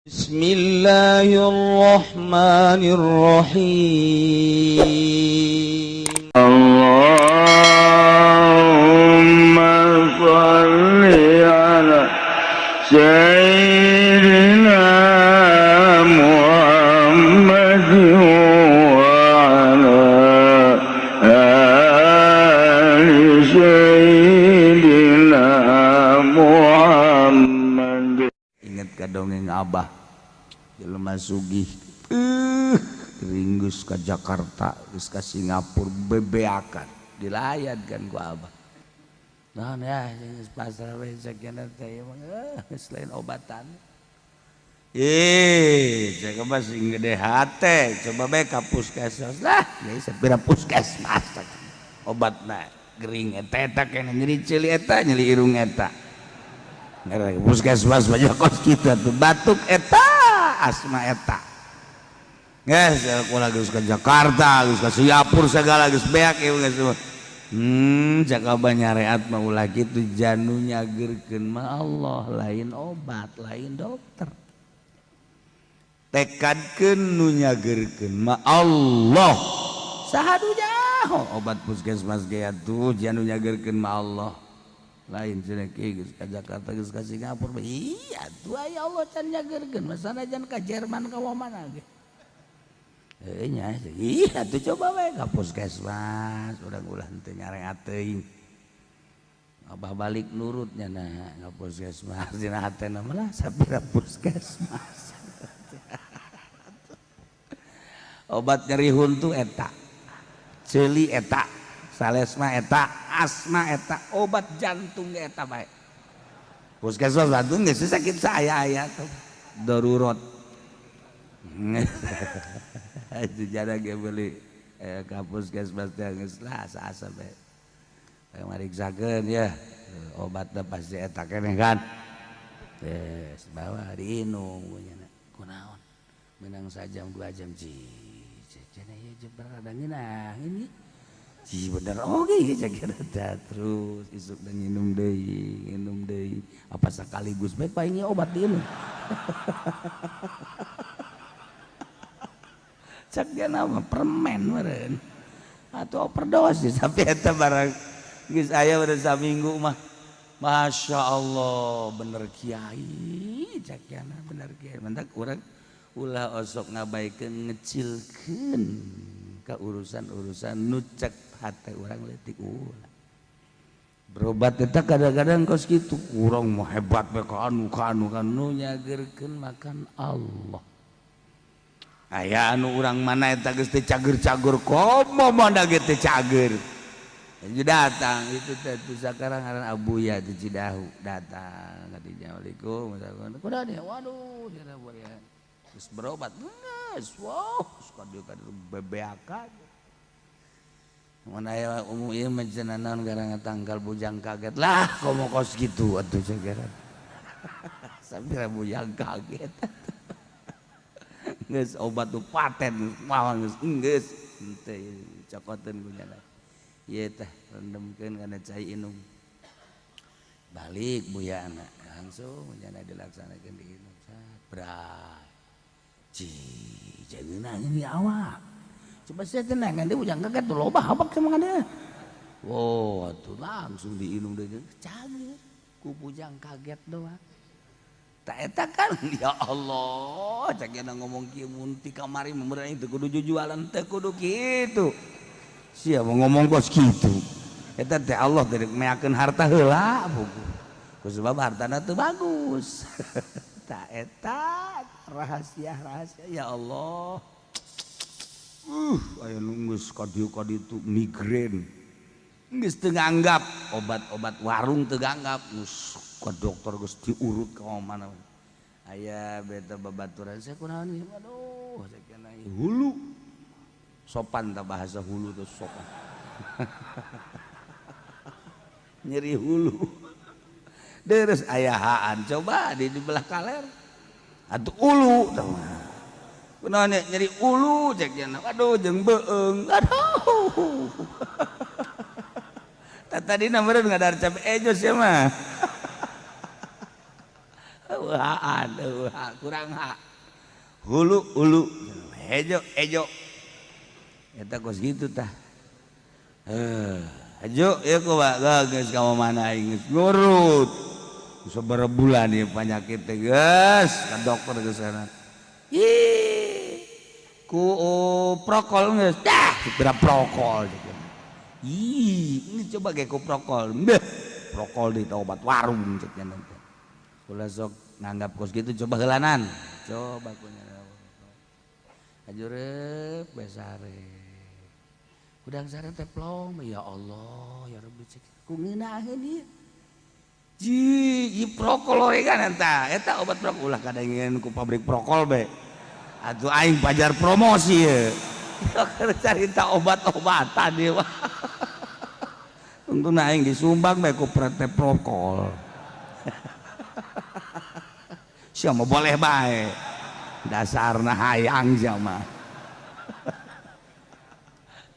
بسم الله الرحمن الرحيم. اللهم صل على سيدنا محمد وعلى آل سيدنا محمد. Ingat ka dongeng Abah, jelema sugih ringgus ke Jakarta, geus ka Singapura, bebeakan dilayat kan ku Abah. Naon ya, geus pasrah we sakieu teh mah, geus lain obatan. Cek Abah sing gede hate, coba bae ka puskesmas lah, geus sapira puskesmas obatna gering eta eta kene nyeri ceuli eta, nyeri irung eta. Puskesmas banyak kos kita tuh, batuk eta, asma eta. Geus kula geus ka Jakarta, geus ka Singapura, segala geus beak ieu geus. Cak Abah nyareat mah ulah kitu, janu nyageurkeun mah Allah, lain obat, lain dokter. Tekadkeun nu nyageurkeun mah Allah. Saha nu nyaho obat puskesmas ge atuh, janu nyageurkeun mah Allah. Lain cenah kieu, geus ka Jakarta, geus ka Singapura, iya tuh aya Allah can nyageurkeun mah sanajan ka Jerman ka mana ge. Heuh nya, iya tuh coba we ka puskesmas, urang ulah teu nyareat teuing. Abah balik nurutnya nah ka puskesmas, dina hatena mah lah sapira puskesmas. Obat nyeri huntu eta, ceuli eta, salesma eta, asma eta, obat jantung ge eta bae. Puskesmas Bandung geus sakit saya aya tuh darurat. Itu jada ge beli ka puskesmas teh geus lah asa-asa bae. Mariksakeun ya, obatna pasti eta keneh kan. Geus bawa diinum nya kunaon. Menang sajam 2 jam ci. Cenah ieu jeber ada ngeunah ini. Ci bener oge cek eta terus isuk dan nginum deui apa sekaligus bae paling obat diinum. Cak dia nama permen meureun atau overdosis tapi eta barang geus aya udah saminggu mah Masya Allah bener kiai cak yana bener kiai mentak urang ulah osok ngabaikeun ngecilkeun ka urusan-urusan nu cek hate urang leutik ulah berobat eta kadang-kadang kos kitu urang mah hebat we ka anu ka anu ka nu nyageurkeun makan Allah. Aya anu urang mana eta geus teu cager-cager komo mana ge teu cager. Jadi datang itu teh tuh sakarang ngaran Abuya di Cidahu datang ka dinya, Assalamualaikum. Kuda dia waduh cenah ya. Geus berobat geus wow ka dieu ka bebeakan. Mun aya umum ieu mah cenah naon gara tanggal bujang kaget lah komo kos kitu atuh cegeran. Sampai bujang kaget. Geus obat tuh paten malah geus geus henteu cokoteun ku nyana. Ieu teh rendemkeun kana cai inum. Balik buyana langsung nyana dilaksanakeun diinum sat bray. Ci jangeunah ini awak. Coba saya tenang dia bujang kaget tuh loba habak sama dia. Wow, tuh langsung diinum deui cager ku bujang kaget doang. Tak eta kan ya Allah cak yana ngomong kieu mun ti kamari meureun teu kudu jujualan teu kudu kitu. Sia mau ngomong kos kitu. Eta teh Allah teh meakeun harta heula buku. Ku sebab hartana teu bagus. Tak eta rahasia-rahasia ya Allah. Aya nu geus ka dieu ka ditu migrain. Geus teu nganggap obat-obat warung teu nganggap geus ka dokter geus diurut ka mana. Aya beta babaturan saya kunaon ieu aduh sakena hulu. Sopan ta bahasa hulu tuh sopan. Nyeri hulu. Deres ayahaan coba di belah kaler. Atuh ulu tah mah. Kunaon nyeri ulu cek cenah. Aduh jeung beueung. Aduh. Tadi nomor ngadar cap ejo sih mah. Eueuhan, eueuh kurang ha. Hulu hulu, hejo hejo. Eta kos kitu tah. Heuh, hejo ieu kumaha geus ka mana aing geus ngurut. Sabaraha bulan ieu panyakit teh geus ka dokter geus sana. Ih, ku prokol geus dah, segera prokol. Ih, ini coba ge ku prokol. Beh, prokol di obat warung cek nya teh. Ulah sok nganggap kos gitu, coba heulanan. Coba ku nya. Hajureup bae sare. Hudang sare teh plong, ya Allah, ya Rabbi cek. Ku ngeunaheun ieu. Ji, ieu prokol oregan eta. Eta obat prokol ulah kadangin ku pabrik prokol be. Atuh aing pajar promosi ye. Keur carita obat-obatan ieu mah. Untungna aing disumbang bae ku PT Prokol. Sia mah boleh bae. Dasarna hayang sia mah.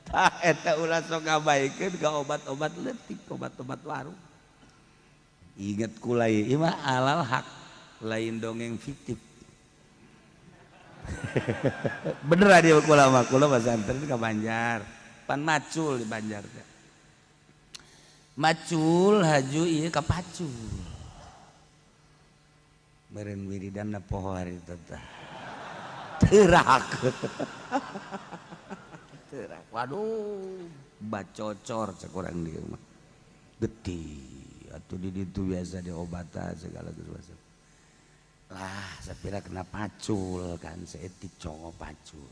Tah eta ulah sok ngabaikeun ka obat-obat leutik, obat-obat warung. Ingat kula ieu mah alal hak, lain dongeng fiktif. Bener dia kula mah, kula pesantren ka Banjar. Pan macul di Banjar teh. Macul haju ieu ka pacul. Meureun wiridanna poho hari teh. Teurak. Teurak. Waduh, bacocor cek urang dieu mah. Getih atuh di ditu biasa diobatan segala geus. Lah, sapira kena pacul kan saeutik cowok pacul.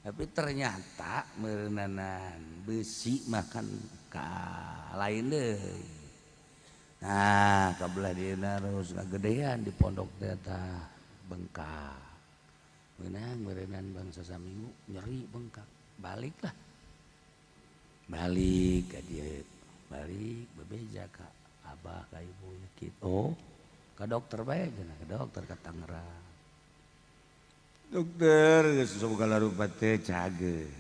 Tapi ternyata meureunanan besi makan ka lain deui. Nah, kabelah dieuna terus ngagedean di pondok teh tah bengkak. Meunang meureunan bangsa saminggu nyeri bengkak. Baliklah. Balik ka dieu. Balik bebeja ka abah ka ibu kitu. Oh, ka dokter bae cenah, ka dokter ka Tangerang. Dokter geus segala rupa teh cager.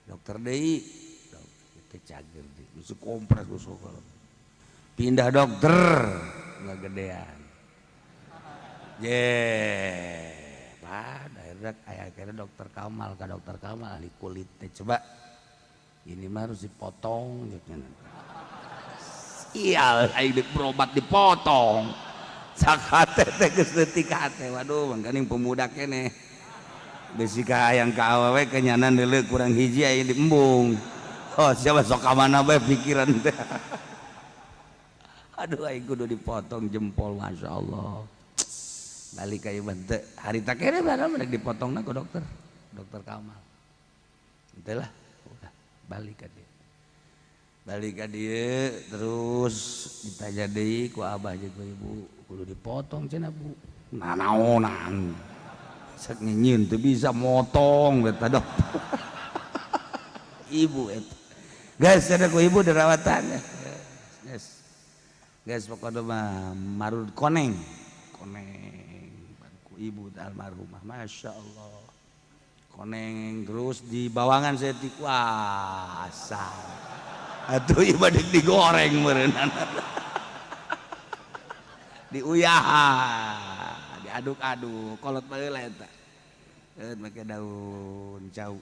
Dokter deui, dokter teh cager deui. Geus kompres geus segala. Pindah dokter ngagedean. Ye, Pak, akhirnya aya akhirnya dokter Kamal, ka dokter Kamal ahli kulit teh coba. Ini mah harus dipotong gitu. Sial, aing deuk berobat dipotong. Sakate teh geus leutik hate. Waduh, mangkaning pemuda keneh. Besi ka hayang ka awewe kenyanan deuleu kurang hiji aya di embung. Oh, siapa sok ka mana bae pikiran teh. Aduh, aing kudu dipotong jempol, Masya Allah. Balik ka ieu mah teu harita keneh barang rek dipotongna ku dokter. Dokter Kamal. Henteu lah, udah balik ka dieu. Balik ka dieu terus ditanya deui ku abah jeung ku ibu, kudu dipotong cenah Bu. Nanaonan. Sek nyieun teu bisa motong eta dokter. Ibu eta. Geus cenah ku ibu dirawatan. Geus. Geus pokona mah marud koneng. Koneng ku ibu almarhumah, Masya Allah. Koneng terus di bawangan saeutik wah asal. Atuh ieu mah deuk digoreng meureunana. Diuyahan, diaduk-aduk, kolot baheula eta. Make daun cau.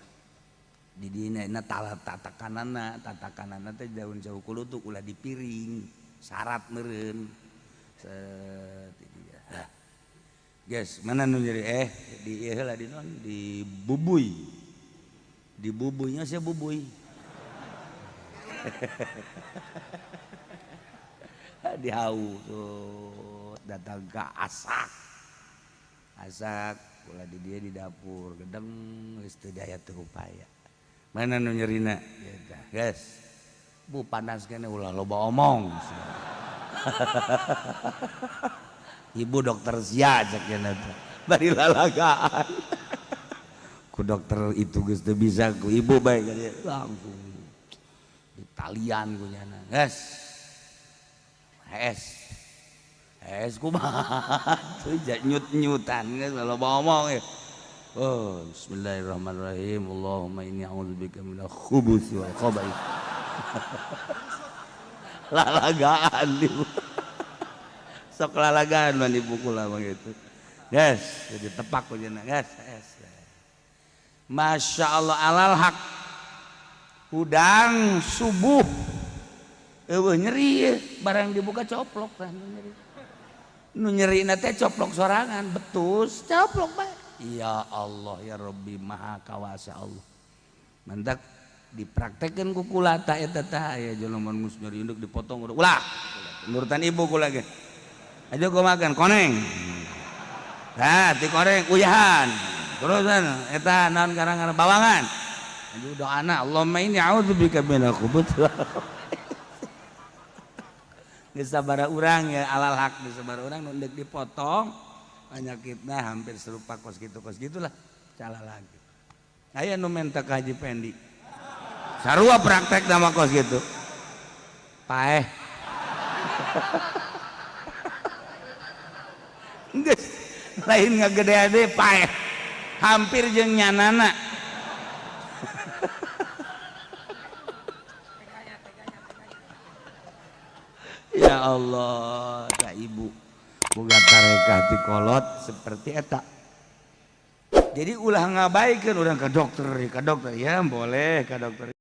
Di dieu na tatakanana, tatakanana teh daun cau kulutuk ulah dipiring, syarat meureun. Set dia. Guys, mana nu nyeri di ieu heula di non di bubuy. Di bubuynya sia bubuy. Dihau tuh datang ke asak. Asak ulah di dia di dapur gedeng geus teu daya teu upaya. Mana nu nyerina? Eta, guys. Bu panas keneh ulah loba omong. Ibu dokter sia cek nya teh. Bari lalagaan. Ku dokter itu geus teu bisa ku ibu bae langsung ditalian ku nyana. Geus. Hes. Hes kumaha teu nyut-nyutan geus loba omong. Oh, bismillahirrahmanirrahim. Allahumma inni a'udzubika minal khubuthi wal khaba'ith. Lalagaan ibu. Sok lalagan mah dipukul lah begitu. Yes, jadi tepak ku cenah, yes, yes. Masya Allah alal hak. Hudang subuh. Eueuh nyeri barang dibuka coplok tah nu nyeri. Nu nyerina teh coplok sorangan, betus coplok bae. Ya Allah ya Rabbi maha kawasa Allah. Mantak dipraktekeun ku kula ta eta tah aya jelema geus nyeri induk dipotong ulah. Nurutan ibu kula ge. Aja gua makan koneng. Nah, ti koreng uyahan. Terusan eta naon garang-garang bawangan. Aja doana Allahumma inni a'udzubika minal khubuthi. Geus sabaraha urang ya alal hak geus sabaraha urang nu deuk dipotong penyakitna hampir serupa kos kitu kos gitulah cala lagi. Aya nu menta ka Haji Pendi. Sarua praktek nama kos kitu. Paeh. Geus lain ngagede-gede paeh. Hampir jeung nyanana. Ya Allah, ka ibu boga tarekah ti kolot seperti eta. Jadi ulah ngabaikeun urang ka dokter ya boleh ka dokter.